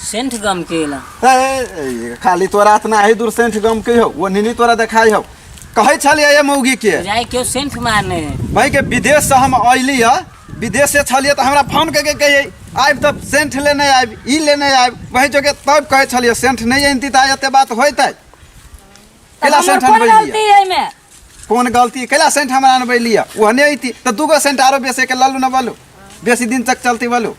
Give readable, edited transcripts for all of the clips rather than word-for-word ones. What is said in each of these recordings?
Saint गम के एला। ए, खाली तोरा इतना ही दूर सेंठ गम के हो वो नीनी तोरा देखाई हो। कहै छलियै ये मौगी के जाए क्यों सेंट मारने है। भाई के विदेश से हम अयली है, विदेश से छलियै तऽ हमरा फोन कऽ के कहियै आबि तऽ सेंठ लेने आबि, ई लेने आबि, वही जोगे तब कहै छलियै सेंठ नहि अनती तऽ एते बात होइतै। कैला हमर सेंठ कोन अनबै गलती लिअ? एहिमे? कोन गलती? कैला सेंठ हमरा अनबै लिअ? ओहने अयती तऽ दूगो सेंठ आरो बेसे के लल्लू न बोलू, बेसी दिन तक चलती बोलू।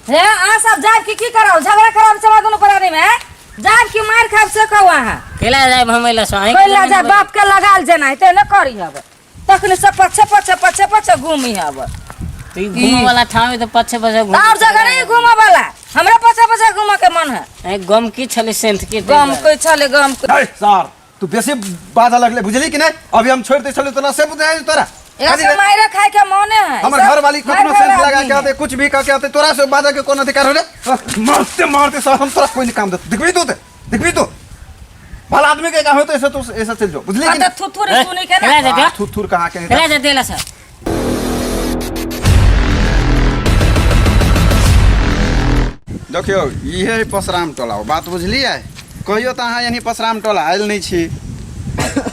हे अहाँ सब जायब कि की करब? झगड़ा करब चला दुनू प्राणी में? जायब कि मार खाब से कहू अहाँ? कैला जायब हम एला सो? अहीं के कैला जमीन जायब? पर- बाप के लगाल जेना हेतै ने करी हब, तखने सब पछे पछे पछे पछे घूमी हब। तो ई घूमे वाला ठाम है तो पछे पछे घूमे। और जगह नहीं घूमे वाला, हमरा पछे पछे घूमे के मन है। ए, गम की छलै सेंथ के? गम कोई छले गम के। ए, सार तू बेसी बाजा लगले, बुझली कि नहीं? अभी हम छोड़ दे छले तोरा से बुझाई तोरा। एकरा से मारे खाए के मने है। हमर सब घर वाली मार कखनो खाए सेंट वाला लगा आदमी के है। आते, कुछ भी कह के आते, तोरा से बाजा के कोन अधिकार हो रे? मारते मारते सर हम तोरा कोई नहीं काम देते। देखबी तू ते देखबी तू भला आदमी के का होते ऐसे तू ऐसा चल जो, बुझली कि हाँ, नहीं? तो थुथुर सुनी के ना। कैला जाते? थुर थुर कहाँ के? कैला जाते एला सर? देखियौ, इहे है परशुराम टोला, बात बुझलियै? कहियो तऽ अहाँ यानी परशुराम टोला आयल नहि छी।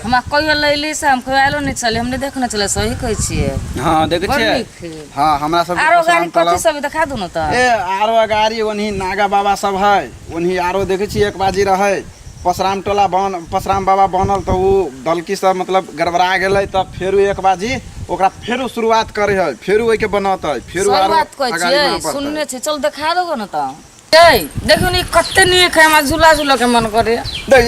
हमरा कहियो लैली से हम कहियो आयलो नहि छलै, हम नहि देखने छलै, सही कहै छियै। हँ, देखै बड़ छियै। नीक है। हँ, हमरा सब आरो गाड़ी कथी सब देखा दू ने तऽ। ए आरो गाड़ी ओनही नागा बाबा सब है, ओनही आरो देखै छियै एक बाजी रहै परशुराम टोला बन, परशुराम बाबा बनल तऽ ओ दलकी सब मतलब गड़बड़ा गेलै, तऽ फेरो एक बाजी ओकरा फेरो शुरुआत करै है, फेरो ओहिके बनतै, फेरो सही आरो बात कहै अगाड़ी छियै। बढ़तै। सुनने छियै, चल देखा देबो ने तऽ। ए देखियौ ने, ई कते नीक है, हमरा झूला झूलऽ के मन करे। देख,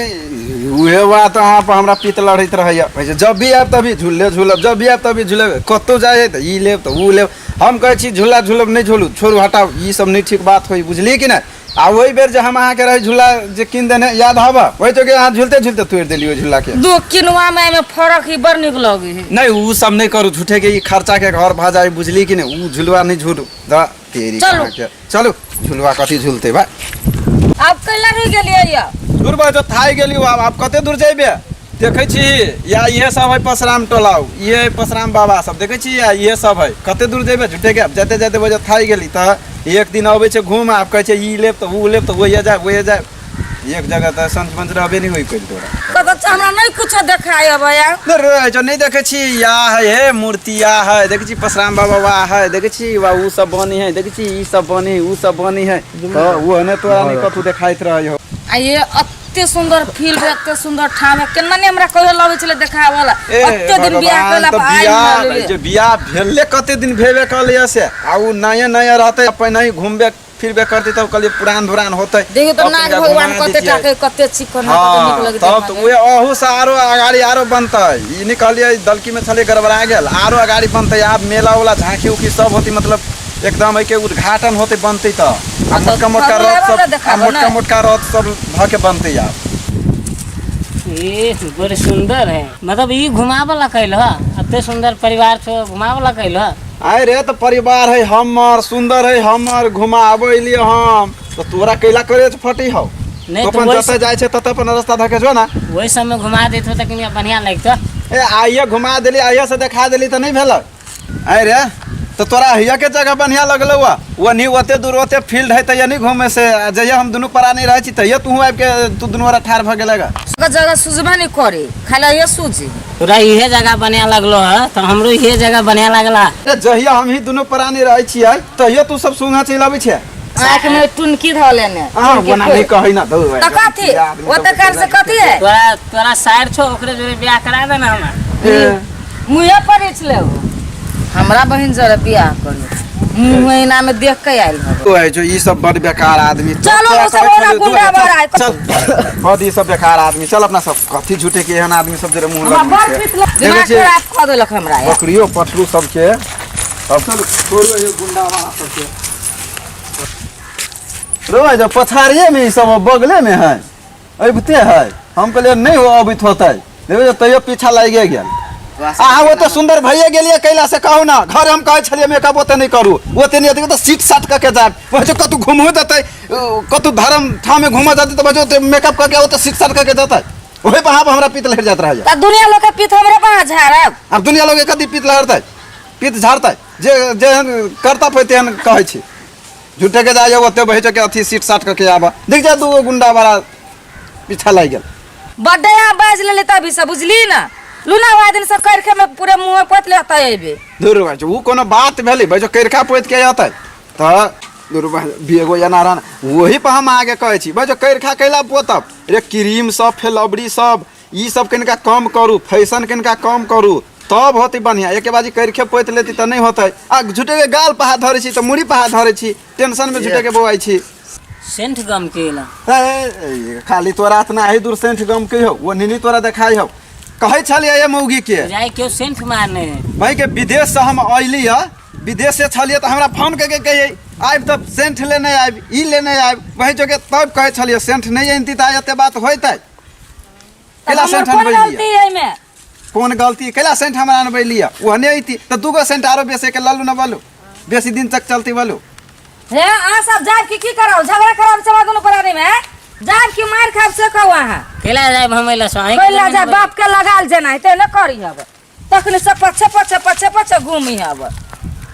उहे बात अहाँ पर हमरा पित लड़ैत रहैया। कहै छै, जब भी आयब तभी झूले झूलब, जब भी आयब तभी झूलब, कतहु जाइ है तऽ ई लेब तऽ ओ लेब। हम कहै छी झूला झूलब नहि झूलू, छोड़ू हटाउ, ई सब नहि ठीक बात होइ, बुझलियै कि नहि? आ ओहि बेर जे हम अहाँके रही झूला जे कीन देने, याद हब? ओहि चौके अहाँ झूलते झूलते तोड़ि देलियै ओहि झूला के। दू किनुआ में एहिमे फरक ही, बड़ नीक लगै है। नहि, उ सब नहि करू, झूठे के ई खर्चा के घर भऽ जाइ, बुझली कि नहि? उ झुलुआ नहि झूलू द तेरी। चलू। कहाँ के चलू, झुलुआ कथी झुलते बा? आब कैला रुकि गेलियै यऽ? दूर बा जो थाइ गेली, आब आब कते दूर जइबे? देखै छी या इहे सब है परशुराम टोला, इहे है परशुराम बाबा सब, देखै छी या इहे सब है। कते दूर जेबे झूठे के? जाते जाते बजे थाइ गेली तऽ एक दिन अबै छै घूम, आब कहै छै ई लेब तऽ उ लेब तऽ ओहिए जायब ओहिए जायब, एक जगह तऽ संच मंच रहबे नहि होइ करि तोरा। कतऽ हमरा नहि कुछो देखाय अबैया। नहि रे, जो नहि देखै छी या है, हे मूर्ति या है, देखै छी परशुराम बाबा वाह है, देखै छी वा उ सब बनी है, देखै छी ई सब बनी उ सब बनी है, तऽ ओ ने तोरा नहि कतौ देखाइत रहै हो। आ ये एते सुंदर फील्ड है, एते सुंदर ठाम है, केना ने हमरा कहियो लबै छलै देखावला। ए एते दिन बियाह भगवान, केला तऽ पर आइ बियाह मिललै। जे बियाह भेले कते दिन भेबे कलियै से, आ उ नया नया रहतै, पहिने ही घूमबे फिरबे करतै, तब कहलियै पुरान धुरान होतै। देखियौ तऽ तब नाग तनिका भगवान घुमा कते दैतियै। टाके कते चिकन है, कते नीक हँ लगै तब तऽ देखऽ मे। उहे अहू से आरो अगाड़ी आरो बनतै। ई नहि कहलियै दलकी में छलै गड़बड़ा गेल, आरो अगाड़ी बनतै, आब मेला उला झाँकी उकी सब होतै, मतलब एकदम एहिके उद्घाटन होतै, बनतै तऽ आ तऽ मोटका मोटका फगुआ रथ वाला सब आ देखाबो मोटका ने। मोटका रथ सब धऽ के बनतै आब। ये बड़ सुंदर है, मतलब ई घुमावला कैल ह, एते सुंदर परिवार छो, घुमावला कैल ह। आय रे, तऽ परिवार है हमर, सुंदर है हमर, घुमाबै लिए हम तऽ तोरा कैला करे फटी हौ? नहीं तो तो अपन वही जतऽ जाइ छै ततऽ अपन रास्ता धके जो ना। वही सब में घुमा देत हो तऽ कनि बढ़िया लगतो। ए आइए घुमा देली, आइए से देखा देली तऽ नहि भेलै? आय रे, तऽ तोरा हिया के जगह बढ़िया लगलौ आ ओन्ही ओते दूर ओते फील्ड है तऽ नहीं घूमे से, आ जहिया हम दुनू प्राणी रहै छी तहिया तू आबि के तू दुनू गोरा ठाढ़ भऽ गेलै गा। ओकर जगह सुझबे नहि करे, खाली ये सूझे। तोरा इहे जगह बढ़िया लगलो है तऽ हमरो इहे जगह बढ़िया लगला। ए जहिया हम ही दुनू प्राणी रहै छियै तहिया तू सब सुंघा चलि अबै छै। आँख में टुनकी धऽ लेने। आ ओना नहि कहै ना दौ। तऽ कथी ओते कर से कथी है? तोरा तोरा साइर छो, ओकरे जोरे बियाह करा दे ना हमरा। ए मुँहे पर छलै ओ हमरा बहिन जरे बियाह करे, मुँह महीना में देख के आयल हबे। ओ है जो ई सब बड़ बेकार आदमी। चलो, तोरा ओ सब कहै ओना छलियौ, गुंडा चल, बड़ आइ। चल बड़ ई सब बेकार आदमी, चल अपना सब कथी झूठे के एहन आदमी सब जरे मुंह हमरा लगबै बड़ छै। पीत लग- देखै दिमाग छियै, खराब कऽ देलक हमरा यार। बकरियो पटरू सबके अब चल छोड़ो ये गुंडा वाला सबके। रो जो पछाड़िए में ई सब बगले में है, अबिते है, हम कहलियै नहि हो अबैत होतै, देखबै जे तैयो पीछा लागिए गेल। अहाँ ओते सुन्दर भइए गेलियै कैला से कहू ना? घर हम कहै छलियै मेकअप ओते नहि करू, ओते नहि ओते, तऽ सीट साट कऽ के जायब, वैसे कतहु घूमहो जेतै, कतहु धर्म ठाममे घूमऽ जेतै तऽ ओते मेकअप कऽ के ओते सीट साट कऽ के जेतै? ओहि पर अहाँ हमरा पीत लहरि जाइत रहैया। तऽ दुनिया लोग के पीत हमरे पर झाड़ब? आब दुनिया लोग के कथी पीत लहरतै, पीत झाड़तै? जे जेहन करतब होइ तेहन कहै छी। झूठे के जाइए ओते बहि के अथी सीट साट के आबा देख जा दूगो गुंडा वाला पीछा लागि गेल। बड्डे यहाँ बाजि लेली तभी से बुझली ना लूना हुआ दिन से करके में पूरे मुँह में पोत लेता अबे। दूर भाई उ कोनो बात भेलै भाई जो करखा पोति के अतै तऽ दूर भाई एगो एना रहन वही पर हम आगे कहै छी भाई जो करखा कैला पोतब रे क्रीम सब फेलबरी सब ई सब कनिका कम करू फैशन कनिका कम करू तब होतै बढ़िआँ। एके बाजी करखे पोति लेती तऽ नहि होतै आ झूठे के गाल पहा धरै छी तऽ मुड़ी पहा धरै छी टेंशन में झूठे के बौआइ छी। सेंट गम के एला। ए, खाली तोरा इतना ही दूर सेंट गम के हो वो नीनी तोरा देखाई हो कहै छलियै ये मौगी के जाय केओ सेंट मारने है। भाई के विदेश से हम अयली है विदेश से छलियै तऽ हमरा फोन कऽ के कहियै आबि तऽ सेंट लेने आबि ई लेने आबि वही जोगे तब कहै छलियै सेंट नहि अनती तऽ आइ एते बात होइतै। कैला हमर सेंट कोन अनबै गलती लिअ? एहिमे? कोन गलती कैला सेंट हमरा अनबै लिअ ओहने अयती तऽ दूगो सेंट आरो बेसे के लल्लू न बोलू बेसी दिन तक चलती बोलू। हे अहाँ सब जायब की की करब झगड़ा करब चला दुनू प्राणी में जायब की मार खाब से कहू अहाँ। कैला जायब हम एला सो अहीं के कैला जमीन जायब पर- बाप के लगाल जेना हेतै ने करी हब तखने सब पछे पछे पछे पछे घूमी हब।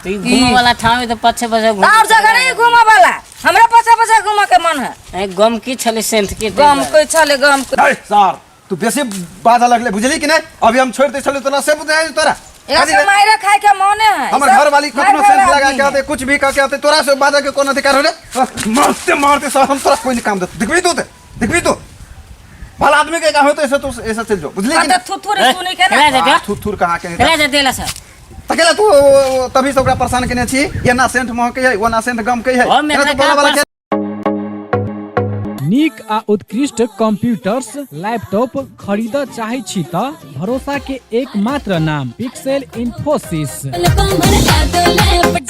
तो ई घूमे वाला ठाम है तो पछे पछे घूम और जगह नहीं घूमे वाला हमरा पछे पछे घूमे के मन है। ए, गम की छलै सेंट के गम कोई छले गम ए, सर तू बेसी बाजा लगले बुझली कि नहीं अभी हम छोड़ दे छले तोरा से बुझाइ तोरा। एकरा से मारे खाए के मने है। हमर सब घर वाली मार कतनो खाए सेंट लगा आदमी के है। आते कुछ भी कह के आते तोरा से बाजा के कोन अधिकार हो रे? मारते मारते सर हम तोरा कोई नहीं काम देते देखबी तू ते देखबी तू भला आदमी के का होते ऐसे तू ऐसा चल जो बुझली कि कते थुथुर ए, सुनी के ना। कैला जाते थुथुर कहाँ के कैला जाते एला सर तकेला तू तभी से ओकरा परेशान केने छी ये ना सेंट महके है वो ना सेंट गम के है हम एना एकरा तू बोला वाला कहाँ के नीक आ उत्कृष्ट कंप्यूटर्स लैपटॉप खरीद चाहै छी त भरोसा के एकमात्र नाम पिक्सेल इन्फोसिस।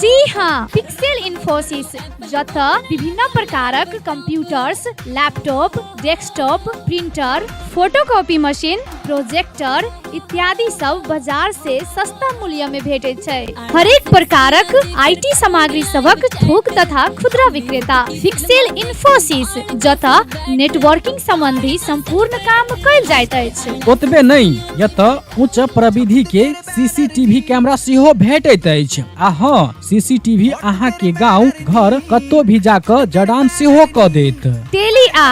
जी हाँ, पिक्सेल इन्फोसिस जतऽ विभिन्न प्रकारक computers laptop desktop printer photocopy machine projector इत्यादि सब बाजार से सस्ता मूल्य में भेटैत छै। हरेक प्रकारक IT सामग्री सभक थोक तथा खुदरा विक्रेता पिक्सेल इन्फोसिस जतऽ नेटवर्किंग संबंधी संपूर्ण काम कयल जाइत अछि। ओतबे नहि एतऽ उच्च प्रविधि के सीसीटीवी कैमरा सेहो भेटैत अछि आ हँ सीसीटीवी अहाँ के गांव घर कतौ भी जाकऽ जड़ान सेहो कऽ देत। टेली आ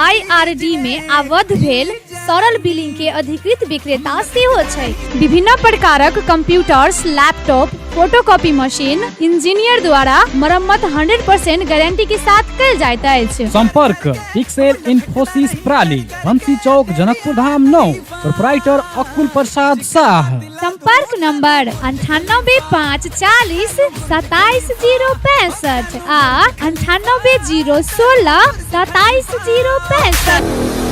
आईआरडी में आबद्ध भेल सरल बिलिंग के अधिकृत विक्रेता सेहो छै। विभिन्न प्रकारक computers laptop photocopy machine engineer द्वारा मरम्मत 100% गारंटी के साथ कयल जाइत अछि। संपर्क पिक्सेल इन्फोसिस प्राली बंसी चौक जनकपुर धाम 9 प्रोपराइटर अकुल प्रसाद शाह। संपर्क नंबर 98 5 40 27 0 65 आ 98 0 16 27 0 65।